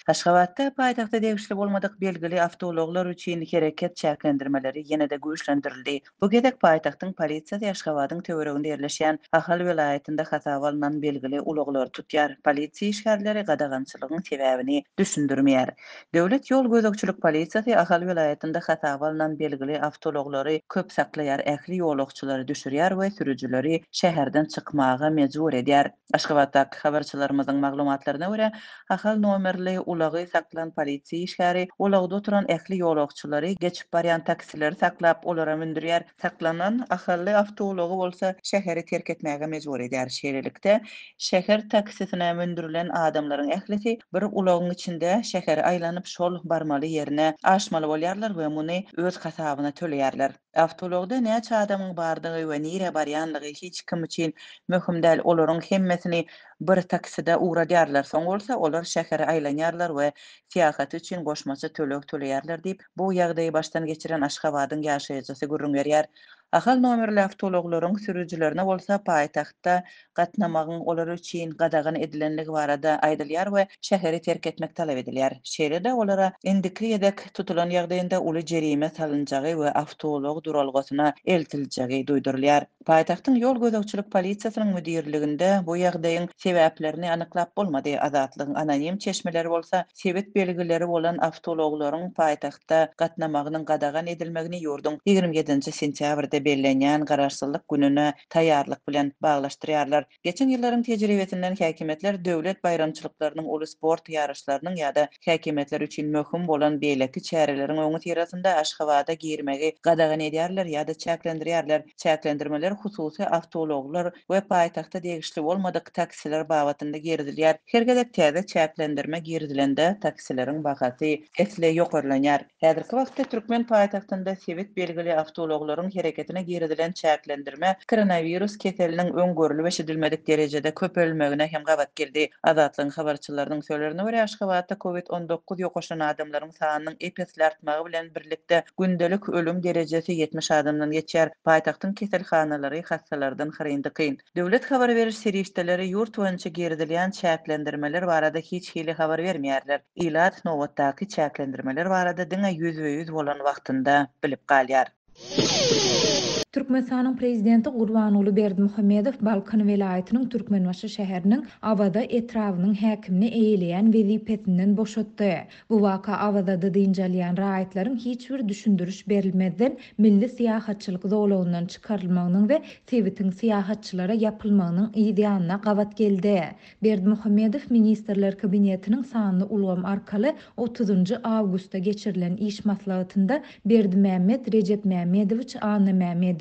Aşgabatda paýtagta degişli bolmadyk belgili awtoulaglar üçin hereket çäklendirmeleri ýene-de güýçlendirildi. Bu gezek paýtagtyň polisiýasy Aşgabadyň töwereginde ýerleşýän Ahal welaýatynda hasaba alnan belgili ulaglary tutýar. Polisiýa işgärleri gadagançylygyň sebäbini düşündirmeýär. Döwlet ýol gözegçilik polisiýasy Ahal welaýatynda hasaba alnan belgili awtoulaglary köp saklaýar, ähli ýolagçylary düşürýär we sürüjileri şäherden çykmaga mejbur edýär. Aşgabatdaky habarçylarymyzyň maglumatlaryna görä, Ahal nomerli ulagy saklan polisiýa işgäri ulagda oturan ähli ýolagçylary, geçip barýan taksileri saklap, olara mündürýär. Saklanan ahally awtoulagy bolsa şäheri terk etmäge mejbur edýär. Şeýlelikde, şäher taksisine mündürilen adamlaryň ählisi bir ulagyň içinde şäheri aýlanyp, şol barmaly ýerine aşmaly bolýarlar we muny öz hasabyna töleýärler. Awtoulagda näçe adamyň bardygy we nirä barýanlygy hiç kim üçin möhüm däl, olaryň hemmesini bir takside ugradýarlar, soň bolsa olar şähere aýlanýarlar we syýahaty üçin goşmaça töleg töleýärler diýip, bu ýagdaýy başdan geçiren Aşgabadyň ýaşaýjysy gürrüň berýär. Ahal nomerli awtoulaglaryň sürüjilerine bolsa paýtagtda gatnamagyň olar üçin gadagan edilenligi barada aýdylýar we şäheri terk etmek talap edilýär. Şeýle-de olara indiki gezek tutulan ýagdaýynda uly jerime salynjagy we awtoulag duralgasyna eltiljegi duýdurylýar. Paýtagtyň ýol gözegçilik polisiýasynyň müdirliginde bu ýagdaýyň sebäplerini anyklap bolmady. Azatlygyň anonim çeşmeleri bolsa sebit belgileri bolan awtoulaglaryň paýtagtda gatnamagynyň gadagan edilmegini ýurduň 27-nji sentýabrda bellenýän Garaşsyzlyk gününe taýýarlyk bilen baglaşdyrýarlar. Geçen ýyllaryň tejribesinden häkimiýetler döwlet baýramçylyklarynyň, uly sport ýaryşlarynyň ýa-da häkimiýetler üçin möhüm bolan beýleki çäreleriň öňüsyrasynda Aşgabada girmegi gadagan edýärler ýa-da çäklendirýärler. Çäklendirmeler hususy awtoulaglar we paýtagta degişli bolmadyk taksiler babatynda girizilýär. Her gezek täze çäklendirme girizilende taksileriň bahasy esli ýokarlanýar. Häzirki wagtda türkmen paýtagtynda sebit belgili awtoulaglaryň hereketine girizilen çäklendirme koronawirus keseliniň öň görlüp-eşidilmedik derejede köpelmegine hem gabat geldi. Azatlygyň habarçylarynyň sözlerine görä, Aşgabatda covid 19 ýokaşan adamlaryň sanynyň ep-esli artmagy bilen birlikde, gündelik ölüm derejesi 70 adamdan geçýär. Paýtagtyň keselhanalary hassalardan hyryn-dykyn. Döwlet habar beriş serişdeleri ýurt boýunça girizilýän çäklendirmeler barada hiç hili habar bermeýärler. Ilat nobatdaky çäklendirmeler barada diňe ýüzbe-ýüz bolan wagtynda bilip galýar. Türkmenistanyň Prezidenti Gurbanguly Berdimuhamedow Balkan welaýatynyň Türkmenbaşy şäheriniň Awaza etrabynyň häkimini eýeleýän wezipesinden boşatdy. Bu waka Awazada dynç alýan raýatlaryň hiç bir düşündiriş berilmezden milli syýahatçylyk zolagyndan çykarylmagynyň we sebitiň syýahatçylara ýapylmagynyň yz ýanyna gabat geldi. Berdimuhamedow Ministrler Kabinetiniň sanly ulgam arkaly otuzynjy awgustda geçirilen iş maslahatynda Berdimämmet Rejepmämmedowiç Annamämmedowy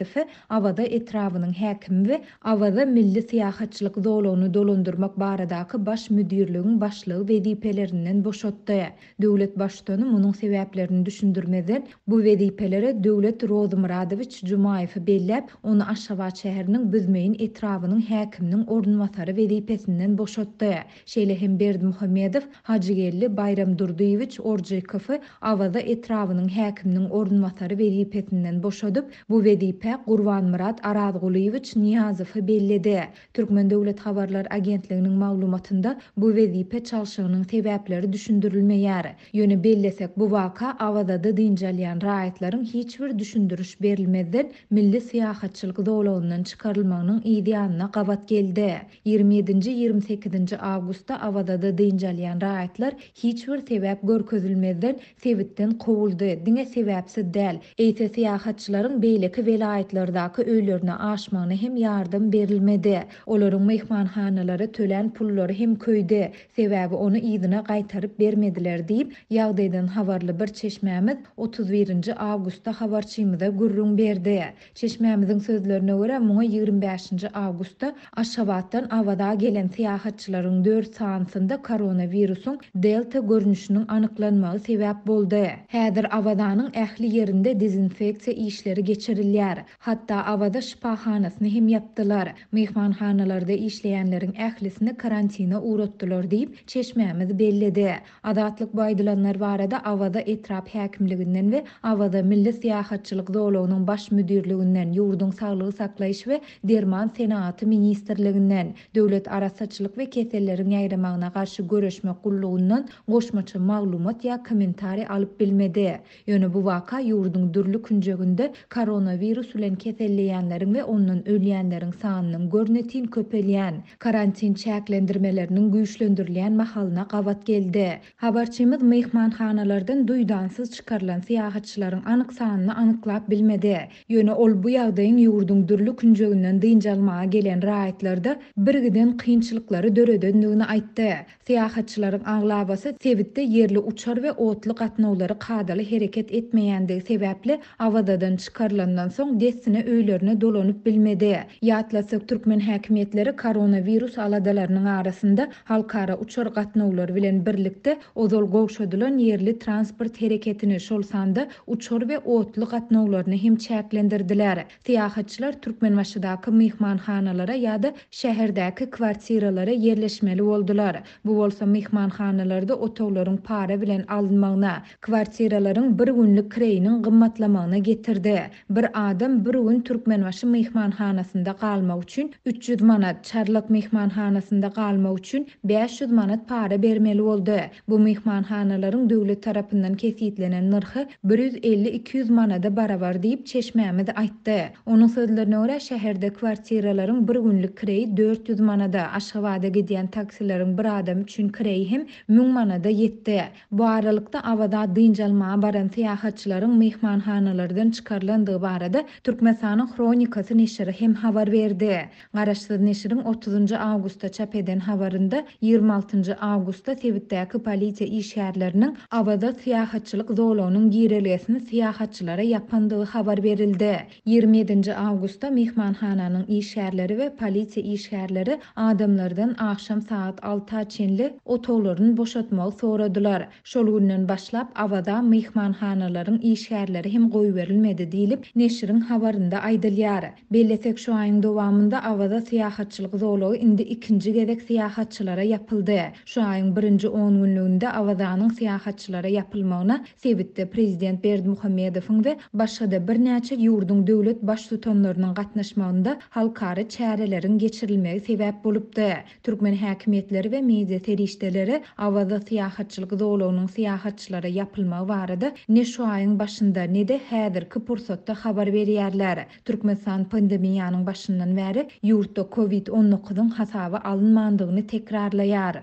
Awaza etrabynyň häkimi we Awaza milli syýahatçylyk zolagyny dolandyrmak baradaky baş müdirligiň başlygy wezipelerinden boşatdy. Döwlet Baştutany munuň sebäplerini düşündirmezden, bu wezipelere Döwlet Rozymyradowiç Jumaýewi belläp, ony Aşgabat şäheriniň Büzmeýin etrabynyň häkiminiň orunbasary wezipesinden boşatdy. Şeýle hem Berdimuhamedow Hajygeldi Baýramdurdyýewiç Orjykowy Awaza etrabynyň häkiminiň orunbasary wezipesinden boşadyp, bu wezipä Gurbanmyrat Arazgulyýewiç Nyýazowy belledi. Türkmen döwlet habarlar agentliginiň maglumatynda bu wezipe çalşygynyň sebäpleri düşündirilmeýär. Ýöne bellesek, bu waka Awazada dynç alýan raýatlaryň hiç bir düşündiriş berilmezden milli syýahatçylyk zolagyndan çykarylmagynyň yz ýanyna gabat geldi. Ýigrimi ýedinji, ýigrimi sekizinji awgustda Awazada dynç alýan raýatlar hiç bir sebäp görkezilmezden sebitden kowuldy, diňe sebäpsiz däl, eýse syýahatçylaryň beýleki welaýatlardaky öýlerine aşmagyna hem ýardam berilmedi. Olaryň myhmanhanalara tölän pullary hem köýdi, sebäbi ony yzyna gaýtaryp bermediler diýip, ýagdaýdan habarly bir çeşmämiz 31 nji awgustda habarçymyza gürrüň berdi. Çeşmämiziň sözlerine görä, muňa 25 nji awgustda Aşgabatdan Awaza gelen syýahatçylaryň dört sanysynda koronawirusyň Delta görnüşiniň anyklanmagy sebäp boldy. Häzir Awazanyň ähli ýerinde dezinfeksiýa işleri geçirilýär. Hatda Awaza şypahanasyny hem ýapdylar. Myhmanhanalarda işleýänleriň ählisini karantine ugratdylar diýip, çeşmämiz belledi. Azatlyk bu aýdylanlar barada Awaza etrap häkimliginden we Awaza milli syýahatçylyk zolagynyň baş müdirliginden, ýurduň Saglygy saklaýyş we derman senagaty ministrliginden, Döwlet arassaçylyk we keselleriň ýaýramagyna garşy göreşmek gullugyndan goşmaça maglumat ýa kommentariý alyp bilmedi. Ýöne bu waka ýurduň dürli künjeginde koronawirus bilen keselleýänleriň we ondan ölýänleriň sanynyň görnetin köpelýän, karantin çäklendirmeleriniň güýçlendirilýän mahalyna gabat geldi. Habarçymyz myhmanhanalardan duýdansyz çykarylan syýahatçylaryň anyk sanyny anyklap bilmedi. Ýöne ol bu ýagdaýyň ýurduň dürli künjeginden dynç almaga gelen raýatlarda birgiden kynçylyklary döredendigini aýtdy. Syýahatçylaryň aglabasy sebitde ýerli uçar we otly gatnawlary kadaly hereket etmeýändigi sebäpli Awazadan çykarylandan soň dessine öýlerine dolanyp bilmedi. Ýatlatsak, türkmen häkimiýetleri koronawirus aladalarynyň arasynda halkara uçar gatnawlary bilen birlikde ozal gowşadylan ýerli transport hereketini, şol sanda uçar we otly gatnawlaryny hem çäklendirdiler. Syýahatçylar Türkmenbaşydaky myhmanhanalara ýa-da şäherdäki kwartiralara ýerleşmeli boldular. Bu bolsa myhmanhanalarda otaglaryň para bilen alynmagyna, kwartiralaryň bir günlük kireýiniň gymmatlamagyna getirdi. Bir adam bir gün Türkmenbaşy myhmanhanasynda galmak üçin 300 manat, Çarlak myhmanhanasynda galmak üçin 500 manat para bermeli boldy. Bu myhmanhanalaryň döwlet tarapyndan kesgitlenen nyrhy bir 150-200 manada barabar diýip, çeşmämiz aýtdy. Onuň sözlerine görä, şäherde kwartiralaryň bir günlük kireýi 400 manada, Aşgabada gidýän taksileriň bir adam üçin kireýi hem 1000 manada ýetdi. Bu aralykda, Awaza dynç almaga baran syýahatçylaryň myhmanhanalardan çykarylandygy barada Türkmenistanyň Hronikasy neşiri hem habar berdi. Garaşsyz neşiriň otuzynjy awgustda çap eden habarynda ýigrimi altynjy awgustda sebitdäki polisiýa işgärleriniň Awaza syýahatçylyk zolagynyň girelgesini syýahatçylara ýapandygy habar berildi. Ýigrimi ýedinji awgustda myhmanhananyň işgärleri we polisiýa işgärleri adamlardan agşam sagat alta çenli otaglaryny boşatmagy soradylar. Şol günden başlap Awaza myhmanhanalaryň işgärleri hem goýberilmedi diýlip, neşiriň habarynda aýdylýar. Bellesek, şu aýyň dowamynda Awaza syýahatçylyk zolagy indi ikinji gezek syýahatçylara ýapyldy. Şu aýyň birinji on günlüginde Awazanyň syýahatçylara ýapylmagyna sebitde prezident Berdimuhamedowyň we başga-da birnäçe ýurduň döwlet Baştutanlarynyň gatnaşmagynda halkara çäreleriň geçirilmegi sebäp bolupdy. Türkmen häkimiýetleri we media serişdeleri Awaza syýahatçylyk zolagynyň syýahatçylara ýapylmagy barada ne şu aýyň başynda, ne-de häzirki pursatda habar berýärler. Türkmenistan pandemiýanyň başyndan bäri ýurtda Covid 19 yň hasaba alynmandygyny tekrarlaýar.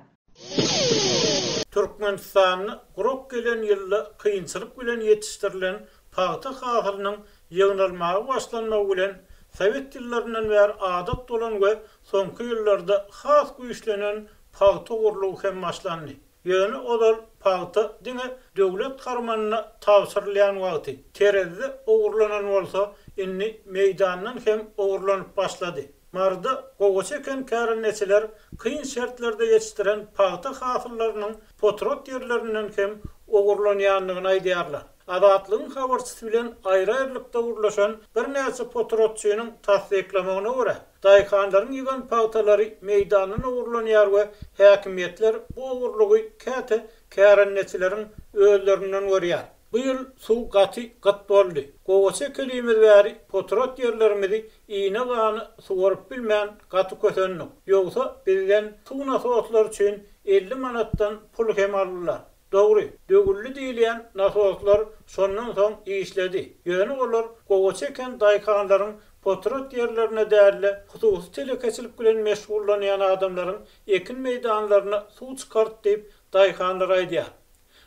Türkmenistanda gurak gelen ýylda kynçylyk bilen ýetişdirilen pagta hasylynyň ýygnalmaga başlanmagy bilen, sowet ýyllaryndan bäri adat bolan we soňky ýyllarda has güýçlenen pagta ogurlygy hem başlandy. Ýöne ozal pagta diňe döwlet harmanyna tabşyrylýan wagty terezide ogurlanan bolsa, indi meýdandan hem ogurlanyp başlady. Maryda gowaça eken kärendeçiler kyn şertlerde ýetişdiren pagta hasyllarynyň potrat ýerlerinden hem ogurlanýandygyny aýdýarlar. Azatlygyň habarçysy bilen aýry-aýrylykda gürleşen birnäçe potratçynyň tassyklamagyna görä, daýhanlaryň ýygan pagtalary meýdandan ogurlanýar we häkimiýetler bu ogurlygy käte kärendeçileriň özlerinden görýär. Bu ýyl suw gaty gyt boldy. Gowaça ekelimiz bäri potrat ýerlerimizi iýne-gany suwaryp bilmän gaty kösendik. Ýogsa bizden suw nasoslary üçin 50 manatdan pul hem aldylar. Dogry, döwüldi diýilýän nasoslar şondan soň işledi. Ýöne olar gowaça eken daýhanlaryň potrat ýerlerine däl-de, hususy telekeçilik bilen meşgullanýan adamlaryň ekin meýdanlaryna suw çykart diýip, daýhanlar aýdýar.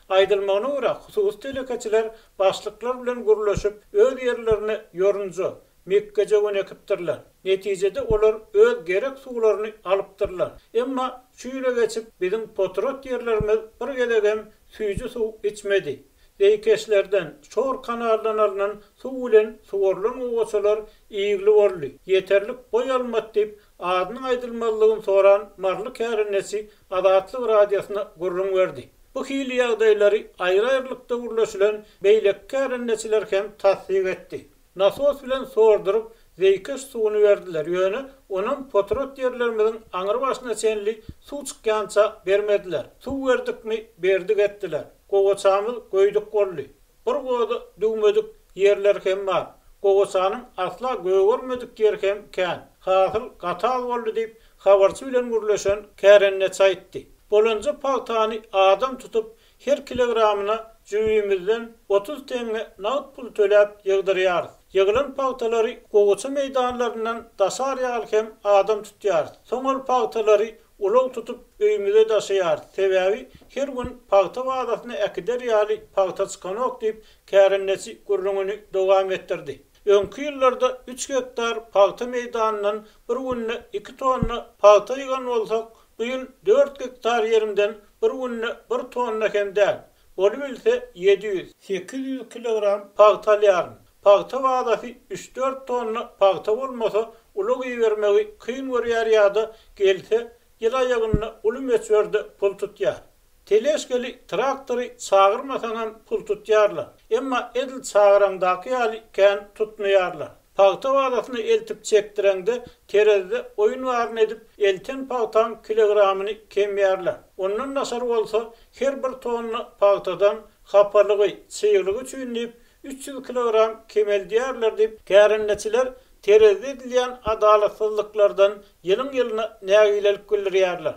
Aýdylmagyna görä, hususy telekeçiler başlyklar bilen gürleşip, öz ýerlerine ýorunja, mekgejöwen ekipdirler. Netijede olar öz gerek suwlaryny alypdyrlar. Emma şu ýyla geçip biziň potrat ýerlerimiz bir gezegem süýji suw içmedi. Zeýkeşlerden, şor kanaldan alnan suw bilen suwarylan gowaçalar ýygly boldy, ýeterlik boý almady diýip, adynyň aýdylmazlygyny soran maryly kärendeçi Azatlyk Radiosyna gürrüň berdi. Bu hili ýagdaýlary aýry-aýrylykda gürleşilen beýleki kärendeçiler hem tassyk etdi. Nasos bilen sorduryp, zeýkeş suwuny berdiler, ýöne onam potrat ýerlerimiziň aňry başyna çenli suw çykýança bermediler. Suw berdikmi, berdik etdiler. Gowaçamyz göýdük boldy. Bir goza düwmedik ýerler hem bar. Gowaçanyň asla gögermedik ýeri hem kän. Hasyl gaty az boldy diýip, habarçy bilen gürleşen kärendeçi aýtdy. Bolanja pagtany adam tutup, Her kilogramyna jübimizden 30 teňňe nagt pul töläp ýygdyrýarys. Ýygylan pagtalary gowaça meýdanlaryndan daşar ýaly hem adam tutýarys. Soň ol pagtalary ulag tutup öýümize daşaýarys. Sebäbi her gün pagta bazasyna äkider ýaly pagta çykanok diýip, kärendeçi gürrüňini dowam etdirdi. Öňki ýyllarda üç gektar pagta meýdanyndan bir günde iki tonna pagta ýygan bolsak, Bu ýyl dört gektar ýerimden bir günde bir tonna hem däl, bolubilse 700, 800 kilogram pagta alýaryn. Pagta bazasy üç-dört tonna pagta bolmasa, ulag ibermegi kyn görýär ýa-da gelse, ýyl aýagynda uly möçberde pul tutýar. Teležkeli traktory çagyrmasaňam pul tutýarlar. Emma edil çagyraňdaky ýaly kän tutmaýarlar. Pagta bazasyna eltip çekdireňde terezide oýun baryny edip elten pagtaň kilogramyny kemýärler. Ondan daşary bolsa her bir tonna pagtadan hapalygy, çyglygy üçin diýip 300 kilogram kemeldýärler diýip kärendeçiler terezide edilýän adalatsyzlyklardan ýylyň-ýylyna nägilelik bildirýärler.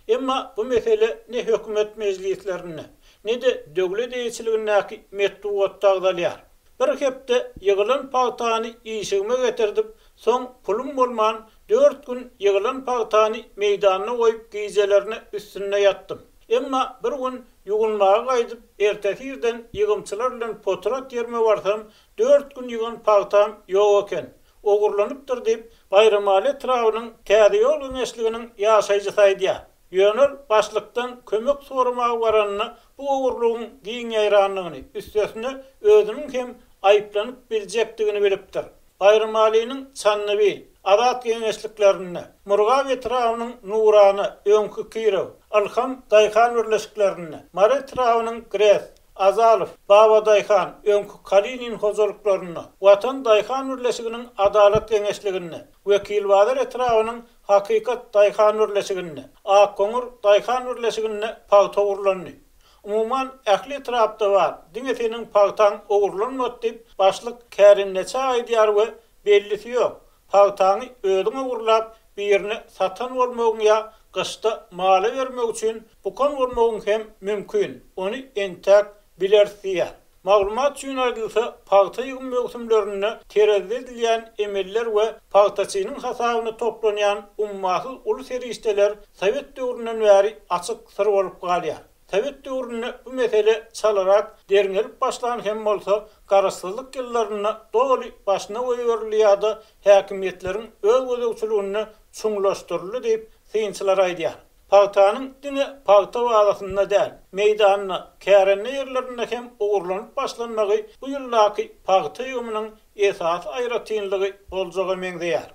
Emma bu mesele ne hökümet mejlislerinde, ne-de döwlet eýeçiligindäki metbugatda agzalýar. Bir hepde ýygylan pagtany işigime getirdip, soň pulum bolman, dört gün ýygylan pagtany meýdanda goýup gijelerine üstünde ýatdym. Emma bir gün ýuwunmaga gaýdyp, ertesi irden ýygymçylar bilen potrat ýerime barsam, dört gün ýygan pagtam ýok eken. Ogurlanypdyr diýip, Baýramaly etrabynyň Täzeýol geňeşliginiň ýaşaýjysy aýdýar. Ýöne ol başlykdan kömek soramaga baranda bu ogurlygyň giň ýaýrandygyny, üstesine özüniň hem aýyplanyp biljekdigini bilipdir. Baýramalynyň Çandybil, Azat geňeşliklerinde, Murgap etrabynyň Nurana, öňki Kirow, Ylham daýhan birleşiklerinde, Mary etrabynyň Gres, Azalow, Babadaýhan, öňki Kalinin hojalyklarynda, Watan daýhan birleşiginiň Adalat geňeşliginde, Wekilbazar etrabynyň Hakykat daýhan birleşiginde, Akgoňur daýhan birleşiginde pagta ogurlandy. Umuman, ähli etrapda bar, diňe seniň pagtaň ogurlanmady diýip, başlyk kärendeçä aýdýar we bellisi ýok, Pagtaňy özüň ogurlap, birine satan bolmagyň ýa gyşda mala bermek üçin bukan bolmagyň hem mümkin, ony entäk bileris diýýär. Maglumat üçin aýdylsa, pagta ýygym möwsümlerinde terezide edilýän emeller we pagtaçynyň hasabyna toplanýan ummasyz uly serişdeler sowet döwründen bäri açyk syr bolup galýar. Sowet döwründe bu mesele çalarak derňelip başlan hem bolsa, garaşsyzlyk ýyllarynda doly başyna goýberildi ýa-da häkimiýetleriň öz gözegçiliginde çuňlaşdyryldy diýip, synçylar aýdýar. Pagtanyň diňe pagta bazasynda däl, meýdanda, kärende ýerlerinde hem ogurlanyp başlanmagy bu ýyldaky pagta ýygymynyň esasy aýratynlygy boljaga meňzeýär.